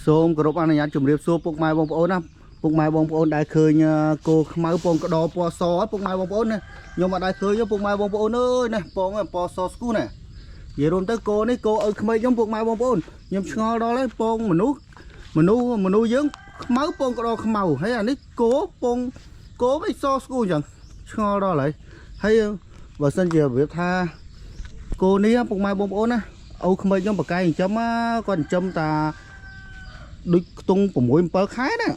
សូមគោរពអនុញ្ញាតជម្រាបសួរពុកម៉ែបងប្អូនណាពុកម៉ែបងប្អូនដែលឃើញគោខ្មៅពងក្តោពណ៌សពុកម៉ែបងប្អូនណាខ្ញុំអត់ដែលឃើញទេពុកម៉ែបងប្អូនអើយណាពងពណ៌សស្គូណានិយាយរួមទៅគោនេះគោឪក្មេកខ្ញុំពុកម៉ែបងប្អូនខ្ញុំឆ្ងល់ដល់ហើយពងមនុស្សមនុស្សមនុស្សយើងខ្មៅពងក្តោខ្មៅហើយអានេះគោពងគោមិនសស្គូអញ្ចឹងឆ្ងល់ដល់ហើយហើយបើសិនជារបៀបថាគោនេះពុកម៉ែបងប្អូនណាឪក្មេកខ្ញុំបកកែចិញ្ចឹមគាត់ចិញ្ចឹមតា ដូចខ្ទង់6 7ខែណា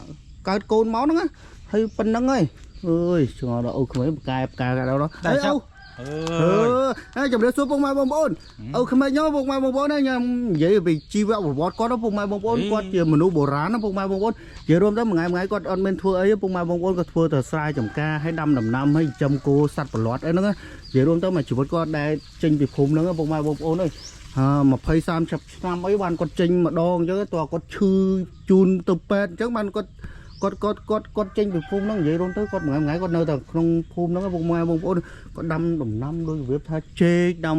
កើតកូនមកហ្នឹងណាហើយប៉ុណ្្នឹងហើយអើយឆ្ងល់ដល់អូក្មេងបកែបកែដល់ហើយអូ អើ អឺ យ ហើយជំរាបសួរពុកម៉ែបងប្អូនអូក្មេងខ្ញុំពុកម៉ែបងប្អូនខ្ញុំនិយាយពីជីវប្រវត្តិគាត់ពុកម៉ែបងប្អូនគាត់ជាមនុស្សបុរាណណាពុកម៉ែបងប្អូននិយាយរួមទៅមួយថ្ងៃមួយថ្ងៃគាត់អត់មានធ្វើអីពុកម៉ែបងប្អូនគាត់ធ្វើតែស្រែចម្ការហើយដាំដំណាំហើយចិញ្ចឹមគោសត្វប្រឡាត់អីហ្នឹងនិយាយរួមទៅមួយជីវិតគាត់ដែលចេញពីភូមិហ្នឹងពុកម៉ែបងប្អូនអើយ 20 30ឆ្នាំអីបានគាត់ចេញម្ដងអញ្ចឹងតើគាត់ឈឺជូនទៅពេទ្យអញ្ចឹងបានគាត់គាត់គាត់គាត់គាត់ចេញពីភូមិហ្នឹងនិយាយរួមទៅគាត់មួយថ្ងៃគាត់នៅតែក្នុងភូមិហ្នឹងពុកម៉ែបងប្អូនគាត់ដាំដំណាំដូចរបៀបថាចេកដាំ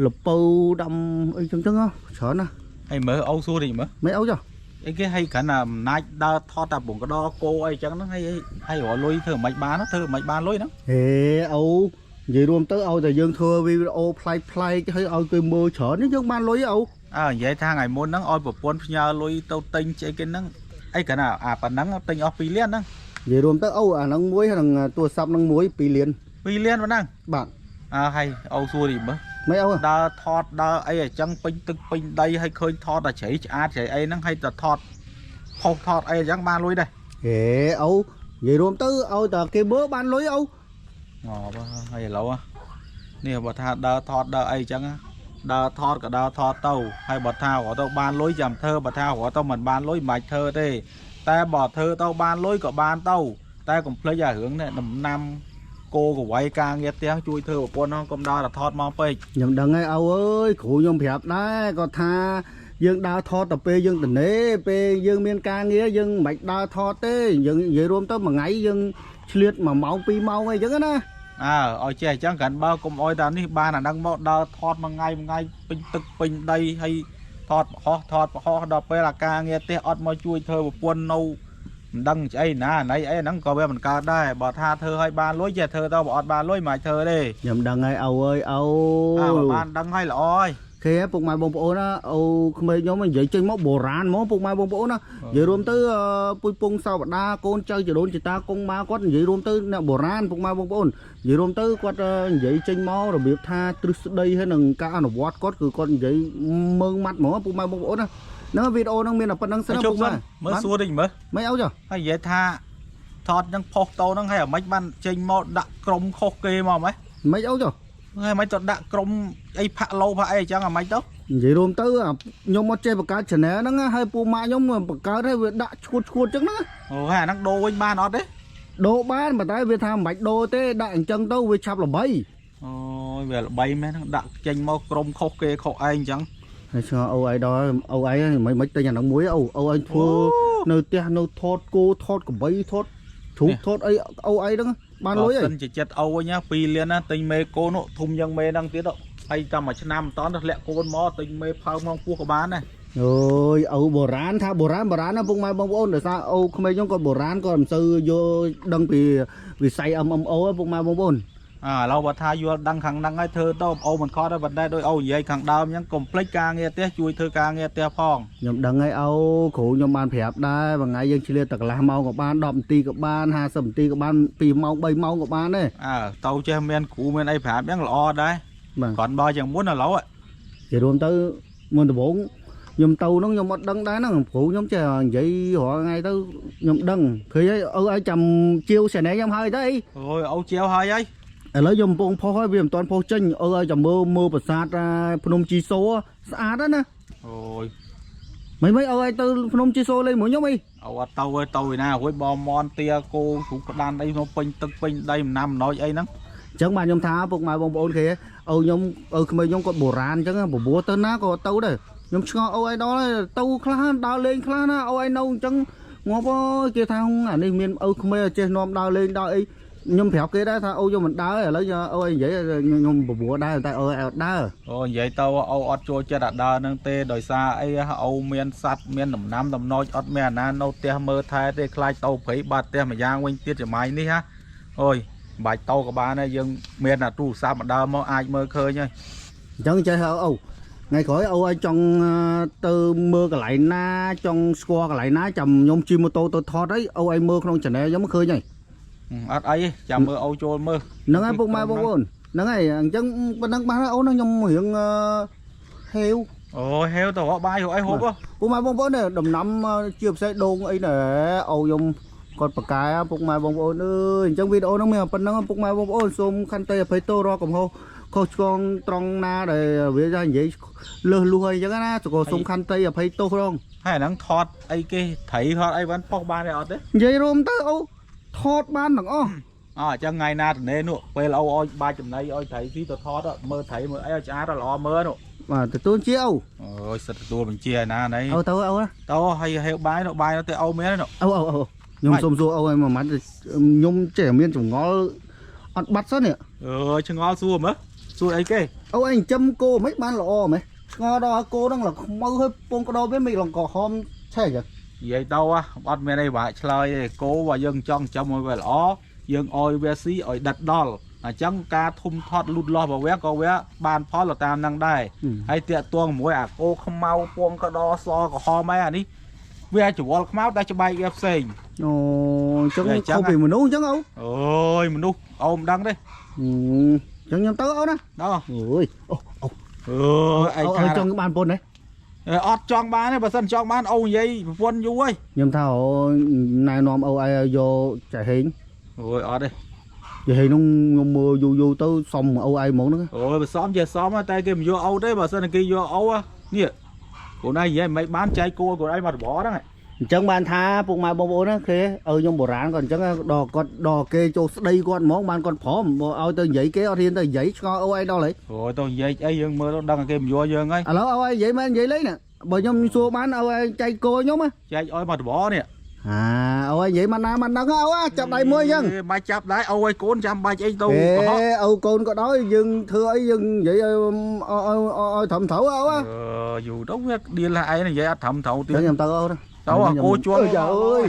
លពៅដាំអីចឹងចឹងច្រើនណាស់ ហើយមើលអូសួរតិចមើល មិនអីចុះ អីគេឲ្យគ្រាន់តែអំណាចដើរថតតែពងកដគោអីចឹងហ្នឹងហើយហើយរកលុយធ្វើមិនបានធ្វើមិនបានលុយហ្នឹង ហេអូនិយាយរួមទៅឲ្យតែយើងធ្វើវីដេអូប្លែកប្លែកហើយឲ្យគេមើលច្រើននេះយើងបានលុយអូ អើនិយាយថាថ្ងៃមុនហ្នឹងឲ្យប្រពន្ធផ្ញើលុយទៅទិញអីគេហ្នឹងអីគ្រាន់តែអាប៉ុណ្ណឹងទិញអស់2លានហ្នឹង និយាយរួមទៅអូអាហ្នឹងមួយហ្នឹងទូរស័ព្ទហ្នឹងមួយ2លាន 2លានប៉ុណ្ណឹង បាទ អើហើយអូសួរតិចមើល មិនអូ ដើរថតដើរអីអញ្ចឹងពេញទឹកពេញដីហើយឃើញថតតែជ្រៃឆ្អាតជ្រៃអីហ្នឹងហើយទៅថតផុសថតអីអញ្ចឹងបានលុយដែរ ហេអូនិយាយរួមទៅឲ្យតែគេមើលបានលុយអូ ងប់ហើយឥឡូវនេះបើថាដើរថតដើរអីអញ្ចឹងដើរថតក៏ដើរថតទៅហើយបើថារកទៅបានលុយចាំធ្វើបើថារកទៅមិនបានលុយមិនបាច់ធ្វើទេតែបើធ្វើទៅបានលុយក៏បានទៅតែកុំភ្លេចអារឿងនេះដំណាំគោកវៃការងារផ្ទះជួយធ្វើប្រពន្ធហ្នឹងកុំដើរតែថតមកពេក ខ្ញុំដឹងហើយអូអើយគ្រូខ្ញុំប្រាប់ដែរគាត់ថាយើងដើរថតទៅពេលយើងតនេពេលយើងមានការងារយើងមិនបាច់ដើរថតទេយើងនិយាយរួមទៅមួយថ្ងៃយើងឆ្លៀត1ម៉ោង2ម៉ោងអីចឹងណា អើឲ្យចេះអញ្ចឹងគ្រាន់បើកុំអោយតានេះបានអាហ្នឹងមកដើរថតមួយថ្ងៃមួយថ្ងៃពេញទឹកពេញដីហើយថតប្រហោះថតប្រហោះដល់ពេលអាការងារផ្ទះអត់មកជួយធ្វើប្រពន្ធនៅមិនដឹងស្អីណាណីអីហ្នឹងក៏វាមិនកើតដែរបើថាធ្វើឲ្យបានលុយចេះធ្វើទៅបើអត់បានលុយមិនអាចធ្វើទេ ខ្ញុំដឹងហើយអូអើយអូ អើបើបានដឹងហើយល្អហើយ គេពុកម៉ែបងប្អូនណាអូក្មេងខ្ញុំនិយាយចេញមកបុរាណហ្មងពុកម៉ែបងប្អូនណានិយាយរួមទៅពុយពងសាវតាកូនចៅចដូនចតាកងម៉ាគាត់និយាយរួមទៅអ្នកបុរាណពុកម៉ែបងប្អូននិយាយរួមទៅគាត់និយាយចេញមករបៀបថាទ្រឹស្ដីហើយនឹងការអនុវត្តគាត់គឺគាត់និយាយមើងម៉ាត់ហ្មងពុកម៉ែបងប្អូនណាហ្នឹងវីដេអូហ្នឹងមានតែប៉ុណ្្នឹងសិន ជប់ ពុកម៉ែ សិនមើលសួរតិចមើល មិនអោច ហើយនិយាយថាថតហ្នឹងផុសតោហ្នឹងហើយអាម៉េចបានចេញមកដាក់ក្រុមខុសគេមកម៉េច មិនអោច ហើយអាម៉េចទៅដាក់ក្រុមអីផាក់លោផាក់អីអញ្ចឹងអាម៉េចទៅ និយាយរួមទៅខ្ញុំមកចេះបង្កើត channel ហ្នឹងហើយពូម៉ាក់ខ្ញុំបង្កើតហើយវាដាក់ឈួតឈួតអញ្ចឹងណា អូហើយអាហ្នឹងដូរវិញបានអត់ទេ ដូរបានប៉ុន្តែវាថាមិនបាច់ដូរទេដាក់អញ្ចឹងទៅវាឆាប់ល្បី អូយវាល្បីមែនហ្នឹងដាក់ចេញមកក្រុមខុសគេខុសឯងអញ្ចឹង ហើយឆ្ងល់អូឯដល់អូឯងមិនមិនទិញអាហ្នឹងមួយអូអូឯងធ្វើនៅផ្ទះនៅថតគោថតកបីថតជ្រូកថតអីអូឯងហ្នឹងបានលុយអី សិនជាចិត្តអូវិញណា2លានណាទិញមេកូននោះធំយ៉ាងមេហ្នឹងទៀតហើយតែមួយឆ្នាំមិនតន់ទៅធ្លាក់កូនមកទិញមេផើងមកពោះក៏បានដែរ អូយអូបុរាណថាបុរាណបុរាណណាពុកម៉ែបងប្អូនដោយសារអូក្មេងខ្ញុំគាត់បុរាណគាត់មិនសូវយល់ដឹងពីវិស័យ MMO ពុកម៉ែបងប្អូន អើឥឡូវបើថាយល់ដឹងខាងហ្នឹងហើយធ្វើទៅអូមិនខត់ទេប៉ុន្តែដោយអូនិយាយខាងដើមអញ្ចឹងកុំភ្លេចការងារផ្ទះជួយធ្វើការងារផ្ទះផង ខ្ញុំដឹងហើយអូគ្រូខ្ញុំបានប្រាប់ដែរមួយថ្ងៃយើងឆ្លៀតតែកន្លះម៉ោងក៏បាន10នាទីក៏បាន50នាទីក៏បាន2ម៉ោង3ម៉ោងក៏បានដែរ អើទៅចេះមានគ្រូមានអីប្រាប់អញ្ចឹងល្អដែរ បាទ គ្រាន់បើជាងមុនឥឡូវ និយាយរួមទៅមុនដំបូងខ្ញុំទៅហ្នឹងខ្ញុំអត់ដឹងដែរហ្នឹងគ្រូខ្ញុំចេះនិយាយរាល់ថ្ងៃទៅខ្ញុំដឹងឃើញហើយឪឲ្យចាំជាវ channel ខ្ញុំហើយទៅអី អូយអូជាវហើយហើយ ឥឡូវខ្ញុំកំពុងផុសហើយវាមិនទាន់ផុសចេញឪឲ្យចាំមើលមើលប្រាសាទភ្នំជីសូស្អាតណាស់ណា អូយ មិនមិនឪឲ្យទៅភ្នំជីសូលេងមួយខ្ញុំអី អូអត់ទៅទេទៅឯណារួចបងមន់ទាគោជ្រូកក្តាន់អីមកពេញទឹកពេញដីមិនណាំណយអីហ្នឹង អញ្ចឹងបាទខ្ញុំថាពុកម៉ែបងប្អូនគេឪខ្ញុំឪក្មេងខ្ញុំគាត់បុរាណអញ្ចឹងបបួលទៅណាក៏ទៅដែរខ្ញុំឆ្ងល់ឪឲ្យដល់ទៅខ្លះដើរលេងខ្លះណាឪឲ្យនៅអញ្ចឹងងាប់អើយគេថាអានេះមានឪក្មេងចេះនាំដើរលេងដើរអី ខ្ញុំប្រាប់គេដែរថាអូខ្ញុំមិនដើរឥឡូវអូឯងនិយាយខ្ញុំបបួលដែរតែអូឯងអត់ដើរ អូនិយាយទៅអូអត់ចូលចិត្តអាដើរហ្នឹងទេដោយសារអីអូមានសัตว์មានដំណាំដំណោចអត់មានអាណានៅផ្ទះមើលថែទេខ្លាចទៅព្រៃបាត់ផ្ទះម្យ៉ាងវិញទៀតសម័យនេះហ่ะអូយមិនបាច់ទៅក៏បានដែរយើងមានអាទូរស័ព្ទមកដើរមកអាចមើលឃើញហើយ អញ្ចឹងចេះអូថ្ងៃក្រោយអូឲ្យចង់ទៅមើលកន្លែងណាចង់ស្គាល់កន្លែងណាចាំខ្ញុំជិះម៉ូតូទៅថតអីអូឲ្យមើលក្នុង channel ខ្ញុំឃើញហើយ អត់អីទេចាំមើលអូចូលមើល ហ្នឹងហើយពុកម៉ែបងប្អូនហ្នឹងហើយអញ្ចឹងប៉ុណ្ណឹងបានហើយអូនខ្ញុំរៀងហេវ អូយហេវទៅរកបាយរកអីហូបហ៎ ពុកម៉ែបងប្អូននេះដំណាំជាពិសេសដូងអីណែអូខ្ញុំគាត់ប្រកែពុកម៉ែបងប្អូនអើយអញ្ចឹងវីដេអូហ្នឹងមានប៉ុណ្ណឹងពុកម៉ែបងប្អូនសូមខន្តីអភ័យទោសរាល់កំហុសខុសឆ្គងត្រង់ណាដែលវាថានិយាយលើសលួសអីចឹងណាក៏សូមខន្តីអភ័យទោសផង ហើយអាហ្នឹងថតអីគេត្រីថតអីបានប៉ុសបានទេអត់ទេ និយាយរួមទៅអូថតបានទាំងអស់ អអញ្ចឹងថ្ងៃណាតនេនោះពេលអូឲ្យបាយចំណីឲ្យត្រីស៊ីទៅថតមើលត្រីមើលអីឲ្យឆ្អាតឲ្យល្អមើលនោះ បាទទទួលជាអូ អូយសិតទទួលបញ្ជាឯណាណៃ អូទៅអូ ទៅហើយហេវបាយនោះបាយនោះទៅអូមាននោះ អូអូអូខ្ញុំសូមសួរអូឲ្យមួយម៉ាត់ខ្ញុំចេះមានចម្ងល់អត់បាត់សិននេះ អើយឆ្ងល់សួរមើលសួរអីគេ អូឯងចិញ្ចឹមគោមិនបានល្អម៉េះឆ្ងល់ដល់គោហ្នឹងលខ្មៅហើយពងក្តោបវាមិនលងក្រហមឆេះចឹង និយាយទៅអត់មានអីបាក់ឆ្លើយទេគោបើយើងចង់ចាំឲ្យវាល្អយើងឲ្យវាស៊ីឲ្យដិតដល់អញ្ចឹងការធំថត់លូតលាស់របស់វាក៏វាបានផលទៅតាមនឹងដែរហើយតាកតងមួយអាគោខ្មៅពងក្តោសក្រហមអីអានេះវាច្រវល់ខ្មៅតែច្បាែកវាផ្សេង អូអញ្ចឹងខុសពីមនុស្សអញ្ចឹងអូ អូយមនុស្សអូមិនដឹងទេ អញ្ចឹងខ្ញុំទៅអូណា ដល់ អូយអូអូ អើយឯង អូចង់បានពុនទេ អត់ចង់បានទេបើសិនចង់បានអូនិយាយប្រពន្ធយូរហើយ ខ្ញុំថាអូណែនាំអូឲ្យយកចៃហេង អូយអត់ទេ ចៃហេងនោះខ្ញុំមើលយូរយូរទៅសុំអូឯងហ្មងហ្នឹង អូយបើសមជាសមតែគេមិនយកអូទេបើសិនគេយកអូនេះខ្លួនឯងនិយាយមិនបានចែកគោខ្លួនឯងមករបរហ្នឹង អញ្ចឹងបានថាពុកម៉ែបងប្អូនណាគេឲ្យខ្ញុំបុរាណគាត់អញ្ចឹងដល់គាត់ដល់គេចូលស្ដីគាត់ហ្មងបានគាត់ព្រមបើឲ្យទៅនិយាយគេអត់ហ៊ានទៅនិយាយឆ្ងល់អូឯងដល់ហើយ អូយទៅនិយាយអីយើងមើលទៅដឹងគេមិនយកយើងហើយ ឥឡូវអូឯងនិយាយមែននិយាយលេងណាបើខ្ញុំសួរបានអូឯងចែកគោខ្ញុំណា ចែកឲ្យមករបរនេះ អាអូឯងនិយាយមកណាមកដឹងអូចាប់ដៃមួយអញ្ចឹង បាច់ចាប់ដៃអូឲ្យកូនចាំបាច់អីទៅ អេអូកូនក៏ដោយយើងធ្វើអីយើងនិយាយឲ្យឲ្យត្រឹមត្រូវអូ អឺយូរទៅវាដៀលឯងនិយាយអត់ត្រឹមត្រូវទៀត ខ្ញុំទៅអូ ទៅគោជួល ចាអើយ